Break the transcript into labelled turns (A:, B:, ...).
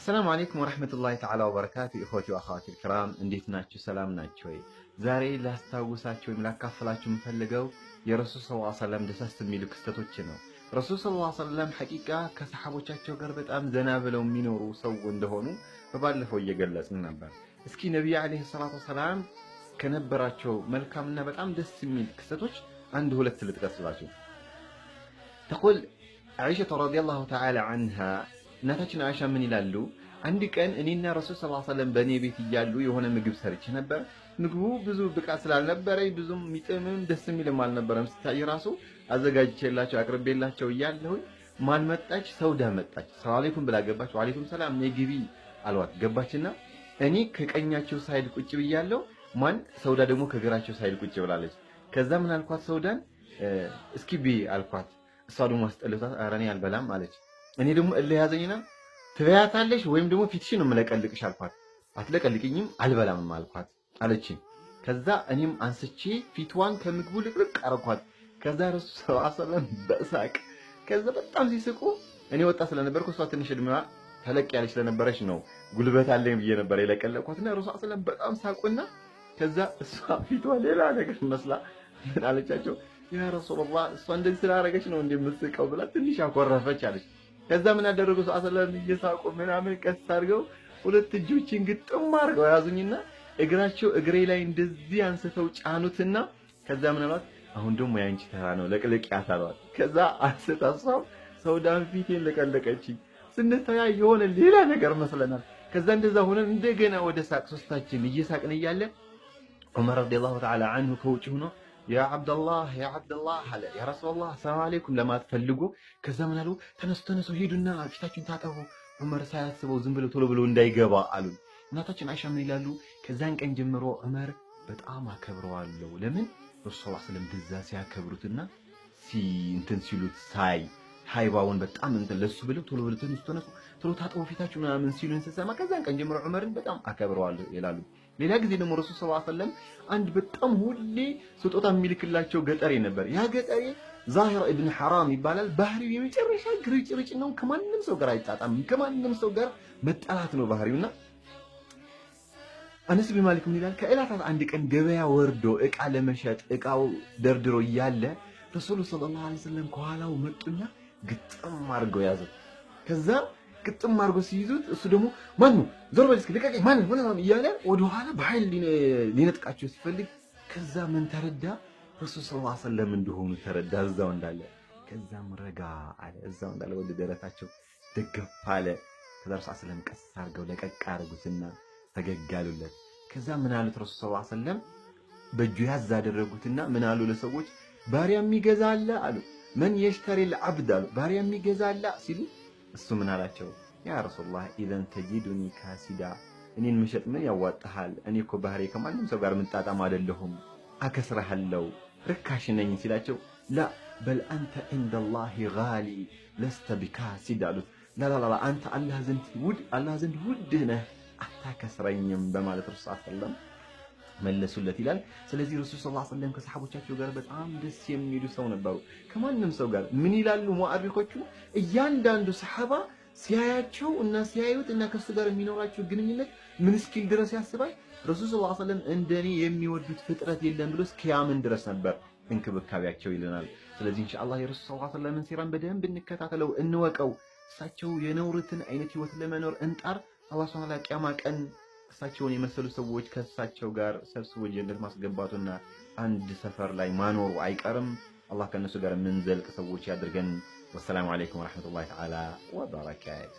A: السلام عليكم ورحمة الله تعالى وبركاته إخوتي وأخواتي الكرام፣ እንዴት ናችሁ? ሰላም ናችሁ ወይ? ዛሬ ላስታውሳችሁ ወይም ላካፍላችሁ የምፈልገው የረሱል صلى الله عليه وسلم ደስ የሚሉ ክስተቶች ነው። ረሱል صلى الله عليه وسلم حقيقة ከሰሓቦቻቸው ጋር በጣም ዘና ብለው የሚኖሩ ሰው እንደሆኑ በባለፈው እየገለጽን ነበር። እስኪ ነቢዩ عليه الصلاة والسلام ከነበራቸው መልካምና በጣም ደስ የሚል ክስተቶች አንድ ሁለት ልጥቀስላችሁ። تقول عائشة رضي الله تعالى عنها፣ እናታችን አይሻ ምን ይላሉ? አንድ ቀን እኔና ረሱል صلى الله عليه وسلم በእኔ ቤት እያሉ የሆነ ምግብ ሰርቼ ነበር። ምግቡ ብዙ ብቃት ስላልነበረኝ ብዙም የሚጥምም ደስ የሚልም አልነበረም። ስታይ ራሱ አዘጋጅቼላቸው አቅርቤላቸው እያለሁኝ ማን መጣች? ሰውዳ መጣች። سلام عليكم ብላ ገባች። وعليكم السلام ነይ ግቢ አልዋት። ገባችና እኔ ከቀኛቸው side ቁጭ ብያለሁ። ማን ሰውዳ ደግሞ ከግራቸው side ቁጭ ብላለች። ከዛ ምን አልኳት? ሰውዳን እስኪ ብይ አልኳት። እሷ ደግሞ አስጠልቷት ኧረ እኔ አልበላም አለች። እኔ ደግሞ እልህ ያዘኝና ትበያታለሽ ወይም ደግሞ ፊትሽን ነው የምለቀልቅሽ አልኳት። አትለቀልቅኝም አልበላምም አልኳት አለችኝ። ከዛ እኔም አንስቼ ፊትዋን ከምግቡ ልቅልቅ አረኳት። ከዛ ረሱል صلى الله عليه وسلم በሳቅ ከዛ በጣም ሲስቁ እኔ ወጣት ስለነበርኩ እሷ ትንሽ እድሜዋ ተለቅ ያለች ስለነበረች ነው ጉልበት አለኝ ብዬ ነበር የለቀለቅኳት። እና ረሱል ሰለላሁ ዐለይሂ ወሰለም በጣም ሳቁና ከዛ እሷ ፊቷ ሌላ ነገር መስላ ምን አለቻቸው? ያ ረሱላህ እሷ እንደዚህ ስላደረገች ነው እንደ የምትስቀው ብላ ትንሽ አኮረፈች አለች። ከዛ ምን አደረጉ? ሰለላሁ እየሳቁ ምናምን ቀስ አድርገው ሁለት እጆችን ግጥም አድርገው ያዙኝና እግራቸው እግሬ ላይ እንደዚህ አንስተው ጫኑትና ከዛ ምን አሏት? አሁን ደግሞ ያንቺ ተራ ነው ለቅልቅያት አሏት። ከዛ አንስታ እሷም ሰውዳን ፊቴን ለቀለቀችኝ። ስንተያይ የሆነ ሌላ ነገር መስለናል። ከዛ እንደዛ ሆነን እንደገና ወደ ሳቅ ሶስታችን እየሳቅን እያለ ዑመር رضي الله تعالى عنه ከውጭ ሆኖ يا ዓብደላህ يا ዓብደላህ አለ። يا رسول الله السلام عليكم ለማለት ፈልጎ ከዛ ምን አሉ? ተነሱ ተነሱ ሂዱና ፊታችሁን ታጠቡ፣ ዑመር ሳያስበው ዝም ብሎ ቶሎ ብሎ እንዳይገባ አሉ። እናታችን አይሻ ምን ይላሉ? ከዛን ቀን ጀምሮ ዑመር በጣም አከብረዋለሁ። ለምን? ረሱል صلى الله عليه وسلم እንደዛ ሲያከብሩትና እንትን ሲሉት ሳይ ሃይባውን በጣም እንትን ለሱ ብለው ቶሎ ብሎ ተነሱ ተነሱ ቶሎ ታጠቡ ፊታችሁ ምናምን ሲሉን ስሰማ ከዛን ቀን ጀምሮ ዑመርን በጣም አከብረዋለሁ ይላሉ። ሌላ ጊዜ ደግሞ ረሱል صلى الله عليه وسلم አንድ በጣም ሁሌ ስጦታ የሚልክላቸው ገጠሬ ነበር። ያ ገጠሬ ዛሂር ኢብን ሐራም ይባላል። ባህሪው የመጨረሻ ግርጭርጭ ነው። ከማንም ሰው ጋር አይጣጣም። ከማንም ሰው ጋር መጠላት ነው ባህሪውና አነስ ቢን ማሊክ ምን ይላል? ከዕለታት አንድ ቀን ገበያ ወርዶ እቃ ለመሸጥ እቃው ደርድሮ እያለ ረሱሉ صلى الله عليه وسلم ከኋላው መጡና ግጥም አድርገው ያዘው። ከዛ ግጥም አድርገው ሲይዙት እሱ ደግሞ ማን ነው ዞር በል እስኪ ልቀቀኝ፣ ማን ነው እያለ ወደኋላ በኃይል ሊነጥቃቸው ሲፈልግ ከዛ ምን ተረዳ? ረሱል صلى الله عليه وسلم እንደሆኑ ተረዳ እዛው እንዳለ። ከዛም ረጋ አለ እዛው እንዳለ ወደ ደረታቸው ደገፍ አለ። ከዛ ረሱል ሰለላሁ ዐለይሂ ወሰለም ቀስ አድርገው ለቀቅ አድርጉትና ፈገግ አሉለት። ከዛ ምን አሉት? ረሱል صلى الله عليه وسلم በእጁ ያዝ አደረጉትና ምን አሉ ለሰዎች ባሪያ የሚገዛ አለ አሉ። من يشتري العبد አሉ። ባሪያ የሚገዛ አለ ሲሉ እሱ ምን አላቸው? يا رسول الله إذن تجدني كاسدا፣ እኔን መሸጥ ምን ያዋጣሃል? እኔ እኮ ባህሪ ከማንም ሰው ጋር ምጣጣም አይደለሁም፣ አከስረሃለሁ፣ ርካሽ ነኝ ሲላቸው لا بل أنت عند الله غالي لست بكاسد አሉት። لا لا لا አንተ አላህ ዘንድ ውድ አላህ ዘንድ ውድ ነህ አታከስረኝም በማለት ረሱል صلى الله عليه وسلم መለሱለት ይላል። ስለዚህ ረሱል صلى الله عليه وسلم ከሰሓቦቻቸው ጋር በጣም ደስ የሚሉ ሰው ነበሩ። ከማንም ሰው ጋር ምን ይላሉ ሙአሪኮቹ? እያንዳንዱ ሰሓባ ሲያያቸው እና ሲያዩት እና ከሱ ጋር የሚኖራቸው ግንኙነት ምን እስኪል ድረስ ያስባል። ረሱል صلى الله عليه وسلم እንደኔ የሚወዱት ፍጥረት የለም ብሎ እስኪያምን ድረስ ነበር እንክብካቤያቸው ይለናል። ስለዚህ ኢንሻአላህ የረሱል صلى الله عليه وسلم ሲራን በደንብ እንከታተለው፣ እንወቀው። እሳቸው የኖሩትን አይነት ህይወት ለመኖር እንጣር። አላህ ሱብሓነሁ ወተዓላ ቂያማ ቀን እሳቸውን የመሰሉ ሰዎች ከእሳቸው ጋር ሰብስቦ ጀነት ማስገባቱና አንድ ሰፈር ላይ ማኖሩ አይቀርም። አላህ ከእነሱ ጋር የምንዘልቅ ሰዎች ያድርገን። ወሰላሙ አለይኩም ወረሕመቱላሂ ተዓላ ወበረካቱ።